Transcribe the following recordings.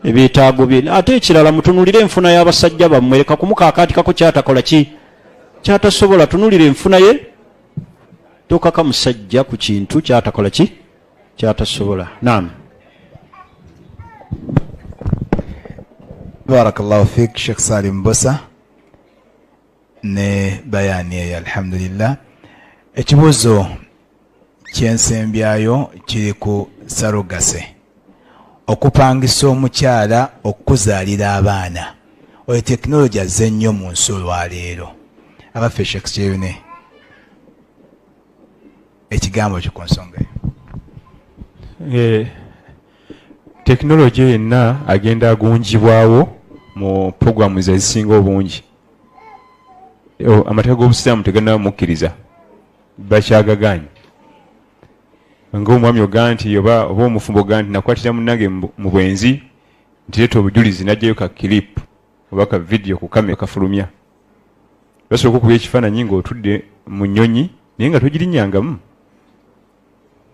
Ebyetaago bye. Ate ekirala, mutunulire enfuna y'abasajja bammwe. Leka kumukaakaatikako kyatakola ki, kyatasobola. Tunulira enfuna ye, tokaka musajja ku kintu kyatakola ki, kyatasobola. Naam. Barakallahu fik, Sheikh Salim Bosa, ne bayaani eyo. Alhamdulillah, ekibuuzo kyensembyayo kiri ku surrogacy, okupangisa omukyala okukuzaalira abaana. Oyo tekinologi azze nnyo mu nsi olwaleero. Abaffe, Sheikh Kyeyune, ekigambo kyo ku nsonga eyo? Tekinologi yenna agenda agunjibwawo mu programu ezisinga obungi. Amateeka g'obusiraamu tegannamukkiriza, bakyagagaanyi. Ng'omwami ogaa nti oba omufumbo ogaa nti nakwatira munnange mu bwenzi, nti leeta obujulizi, n'aggyayo ka clip oba ka video ku kamera kafulumya. Basobola okukuba ekifaananyi ng'otudde mu nnyonyi naye nga togirinnyangamu,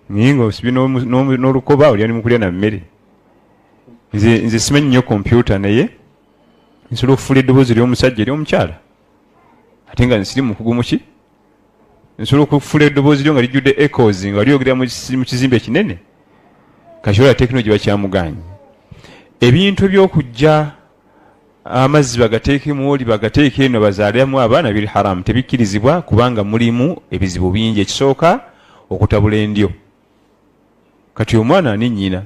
naye ng'osibye n'olukoba, olya ne mukulya na mmere. Nze simanyi nnyo kompyuta, naye nsobola okufuula eddoboozi ery'omusajja ery'omukyala, ate nga nsiri mukugu muki. Nsobola okufuula eddoboozi lyo nga lijjudde echoes nga lyogera mu kizimbe ekinene. Kati olaba tekinologi bakyamugaanyi. Ebintu eby'okujja amazzi bagateeke muoli, bagateeke eno, bazaaliramu abaana, biri haramu, tebikkirizibwa, kubanga mulimu ebizibu bingi. Ekisooka, okutabula endyo. Kati omwana ani nnyina?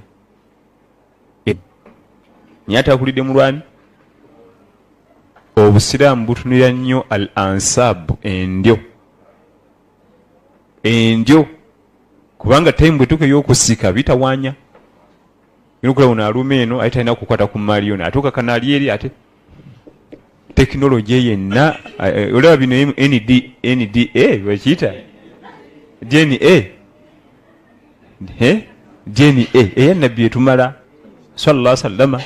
Naye ate akulidde mu lwani? Obusiraamu butunulira nnyo al ansab, endyo, endyo, kubanga time bwetuuka ey'okusika bitawaanya. Okulaba ono aluma eno, ate talina kukwata ku maali yono, atuuka kanaali eri. Ate tekinologi yenna olaba bino ND, NDA bakiyita DNA, DNA eya Nabbi etumala sallallahu sallama.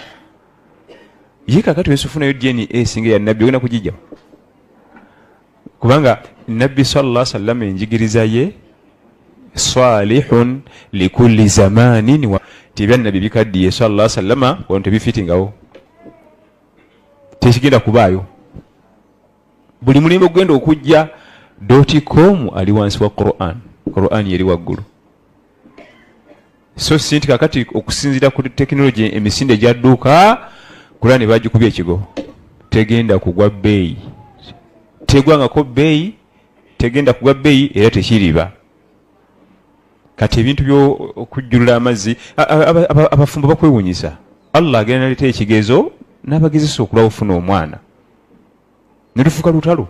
Ye kakati wesufunayo DNA esinga eya Nabbi, ogenda kugijjawo, kubanga Nabbi sallallahu sallama enjigiriza ye salihun likulli zamanin wa ti ebya Nabbi bikaddiye sallallahu sallama, wano tebifitingawo, tekigenda kubaayo. Buli mulembe ogenda okujja, .com ali wansi wa Quran, Quran yeri waggulu. So si nti kakati okusinziira ku tekinologi emisinde egyadduuka, Kurani bagikubye ekigo, tegenda kugwa bbeeyi, tegwangako bbeeyi, tegenda kugwa bbeeyi, era tekiriba. Kati ebintu by'okujjulula amazzi, abafumbo bakwewunyisa. Allah agenda naleeta ekigezo n'abagezesa okulwa ofuna omwana, ne lufuuka lutalo.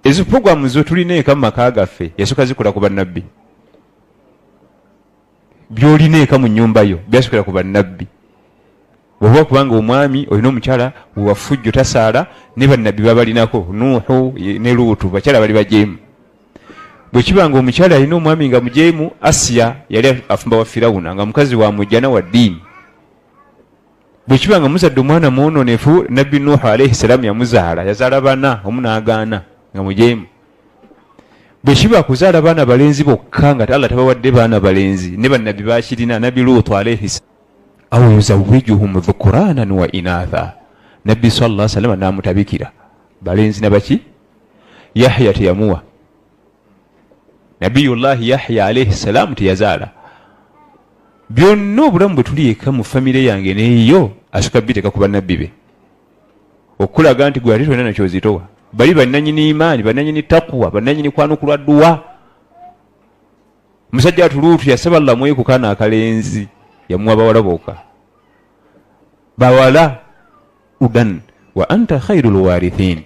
Ezo programu zo tulina eka mu maka gaffe, yasooka zikola ku bannabbi. Byolina eka mu nnyumba yo byasookera ku bannabbi. Bwoba kubanga omwami olina omukyala wewafujjo, tasaala, ne bannabbi babalinako, Nuuhu ne Luutu, bakyala bali bajeemu. Bwe kiba nga omukyala alina omwami nga mujeemu, Asiya yali afumba wa Firawuna nga mukazi wa mujjana wa ddiini. Bwe kiba nga muzadde omwana mwononefu, Nabbi Nuuhu alaihi salaamu yamuzaala, yazaala bana, omu n'agaana nga mujeemu. Bwe kiba kuzaala baana balenzi bokka nga Allah tabawadde baana balenzi, ne bannabbi bakirina, Nabbi Luutu alaihi au yuzawijuhum dhukuranan wa inatha, Nabbi sallallahu salama n'amutabikira balenzi nabaki. Yahya teyamuwa, Nabiyullahi Yahya alaihi salaamu teyazaala. Byonna obulamu bwe tuli eka mu famire yange neeyo, asooka biteeka ku bannabbi be okukulaga nti gwe ate tolina nakyozitowa. Bali bannanyini imaani, bannanyini takuwa, bannanyini kwanukulwa dduwa. Musajja atuluutu yasaba Allah muwe ku kaana akalenzi, yamuwa bawala bokka, bawala udan wa anta khairu lwarithin.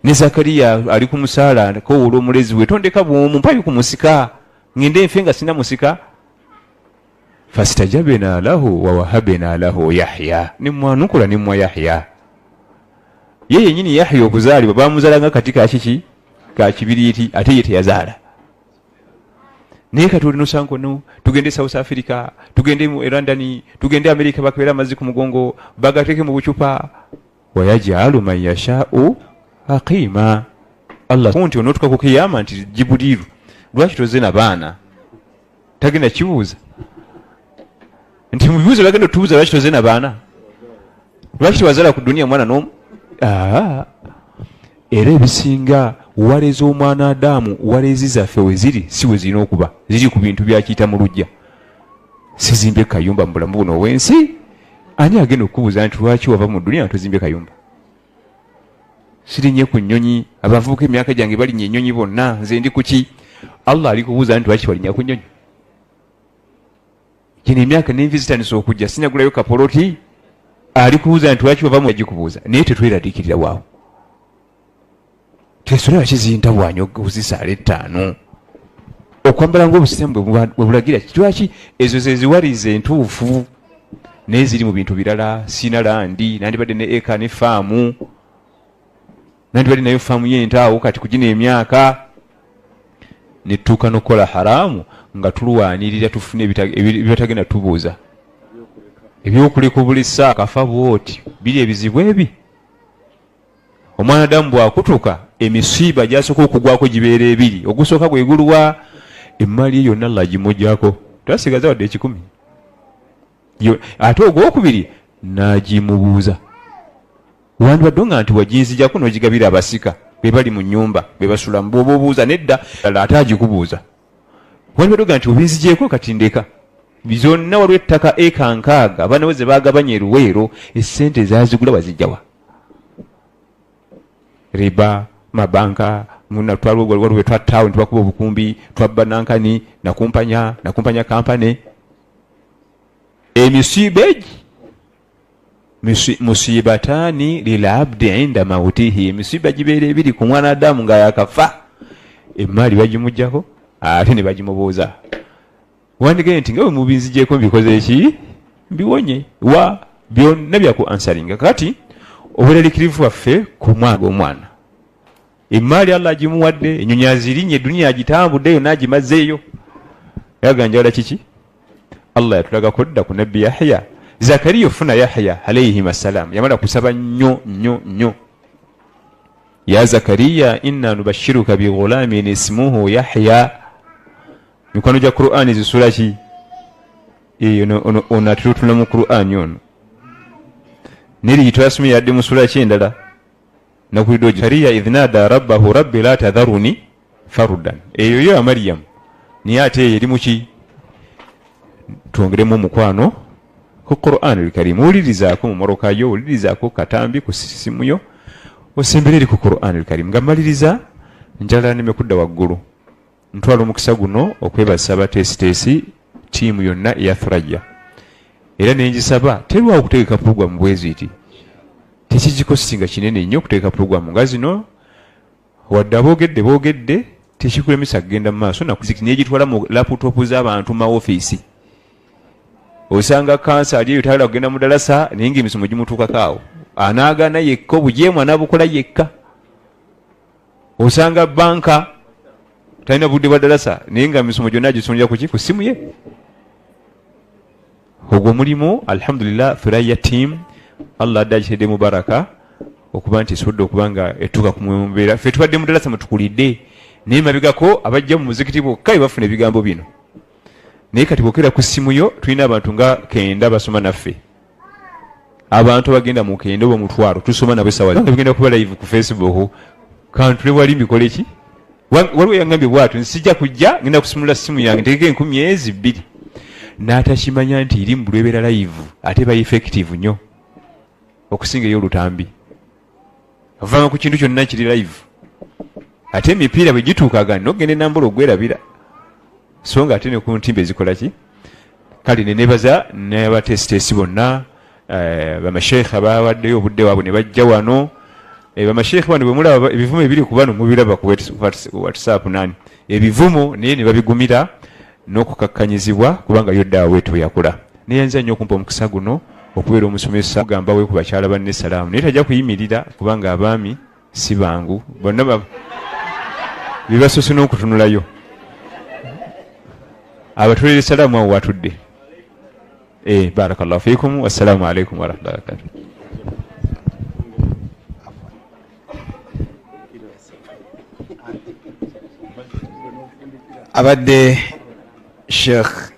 Ne Zakariya ali ku musaala kowoola omulezi we, tondeka bwomu, mpayo ku musika, ngende nfe nga sina musika. Fastajabna lahu wawahabna lahu Yahya, nemwanukula nemwa Yahya. Ye yenyini Yahya okuzaalibwa bamuzaala nga kati kakiki ka kibiriiti, ate ye teyazaala. Naye kati olina osankono, tugende South Africa, tugende mu London, tugende America, bakebera amazzi ku mugongo bagateeke mu bucupa. Wayajalu man yashau aqima. Allah nti onootuka ku kiyama nti Jibuliru, lwaki toze na baana? Tagenda kibuuza. Nti mu bibuuzo bagenda otubuuza lwaki toze na baana, lwaki tewazala ku duniya mwana n'omu. Era ebisinga walezi omwana Adamu, walezi zaffe we ziri si we zirina okuba, ziri ku bintu byakiyita mu luggya. Sizimbye kayumba mu bulamu buno obw'ensi, ani agenda okukubuuza nti lwaki wava mu duniya tozimbye kayumba? Sirinnye ku nnyonyi, abavubuka emyaka gyange balinnya ennyonyi bonna, nze ndi kuki? Allah alikubuuza nti lwaki walinnya ku nnyonyi? Gino emyaka n'envi zitandise okujja, sinagulayo kapoloti. Alikubuuza nti lwaki wava mu, agikubuuza. Naye tetweraliikirira waawo, tesole lwaki zintawaanya okuzisaala ettaano, okwambala ng'obusiraamu bwe bulagira. Lwaki ezo ze ziwariza entuufu, naye ziri mu bintu birala. Sina landi, nandibadde ne eka ne faamu, nandibadde nayo faamu y'entaawo. Kati kugina emyaka ne tutuuka n'okukola haramu nga tulwanirira tufune ebibatagenda tubuuza ebyokuleka obulisa kafa bwoti biri ebizibu ebi. Omwana Adamu bw'akutuka emisiiba gy'asooka okugwako gibeera ebiri. Ogusooka gwe guluwa? Emmali ye yonna Allah agimuggyako, tasigaza wadde ekikumi. Ate ogwokubiri n'agimubuuza, wandibadde nga nti waginzijako n'ogigabira abasika be bali mu nnyumba be basulamu, bw'oba obuuza nedda, ate agikubuuza. Wandibadde nga nti obinzigyeko kati ndeka zonna, waliwo ettaka eka 60 abaana we ze baagabanya eruweero, essente ezazigula wazijjawa? Riba, mabanka, waliwo twattaawo ntibakuba obukumbi, twabba nankani nakumpanya nakumpanya kampane. Emisiiba egi musibataani lilabdi inda mautihi, emisiiba gibeera ebiri ku mwana Adamu nga yakafa. Emaali bagimugjako ate ne bagimubuuza. Wandigende nti nga bwe mubinzigyeko mbikoze eki mbiwonye wa byonna byaku ansaringa. Kati obweraliikirivu bwaffe ku mwana, omwana emaali Allah agimuwadde, ennyonyi azirinye, eduniya agitambudde yonna agimazeeyo, yaganjala kiki? Allah yatulagako dda ku Nabbi Yahya. Zakariya ofuna Yahya alayhim assalam yamala kusaba nnyo nnyo nnyo. Ya Zakariya inna nubashiruka bighulamin ismuhu Yahya. Mikwano gya Qur'ani zisula ki ono atutula mu Qur'ani ono neri gitwasomye yadde musula ki endala nakulidde Zakariya idh nada rabbahu rabbi la tadharuni farudan. Eyo yo ya Mariyamu, naye ate eyo eri muki? Twongeremu omukwano ku Qur'an al-Karim. Wulirizaako mu moroka yo, wulirizaako katambi ku simu yo, osembere eri ku Qur'an al-Karim. Nga mmaliriza, njagala nneme kudda waggulu, ntwala omukisa guno okwebasa abateesiteesi, ttiimu yonna eya Thuraya, era nengisaba terwawo okutegeka puroguramu bweziti. Tekigikositinga kinene nnyo okutegeka puroguramu nga zino, wadde aboogedde boogedde, tekikulemesa kugenda mu maaso negitwala mu laputopu z'abantu ma ofiisi. Osanga kansa ali eyo tayagala kugenda mu dalasa, naye nga emisomo gimutuukako awo, anaagaana yekka, obujeemu anaabukola yekka. Osanga banka talina budde bwa dalasa, naye nga emisomo gyonna agisondera kuki? Ku simu ye. Ogwo mulimu alhamdulillah Thuraya team Allah adde agitedde mubaraka okuba nti esobodde okuba nga etuuka ku mbeera ffe tubadde mu dalasa mutukulidde, naye mabegako abajja mu muzikiti bokka bafuna ebigambo bino. Naye kati bwokera ku simu yo, tulina abantu nga 90 basoma naffe, abantu abagenda mu 90 oba 10,000 tusoma nabo esawa bigenda kuba live ku Facebook. Kantule wali mbikole ki? Waliwo yangambye bwatu, nsijja kujja, ngenda kusumula simu yange ntegeke 2000, n'atakimanya nti eri mu bulwebeera live ate ba effective nnyo okusinga ey'olutambi. Ovanga ku kintu kyonna kiri live, ate emipiira bwe gituukaga nogenda enambula ogwerabira, so nga ate ne ku ntimbe ezikola ki. Kale nenebaza n'abateesiteesi bonna, bamasheekhe bawaddeyo obudde waabwe ne bajja wano. Bamasheekhe bano bwe mulaba ebivumo ebiri ku bano, mubiraba ku WhatsApp nani ebivumo, naye ne babigumira n'okukakkanyizibwa, kubanga yo ddaawa bwetyo bwe yakula. Neyanza nnyo okumpa omukisa guno okubeera omusomesa. Gamba we ku bakyala banne salaamu, naye tajja kuyimirira kubanga abaami si bangu, bonna bebasoose n'okutunulayo. Abatulere salaamu awo watudde. Barakallahu fikum, wassalamu alaikum warahmatullahi wabarakatuh. Abadde Sheikh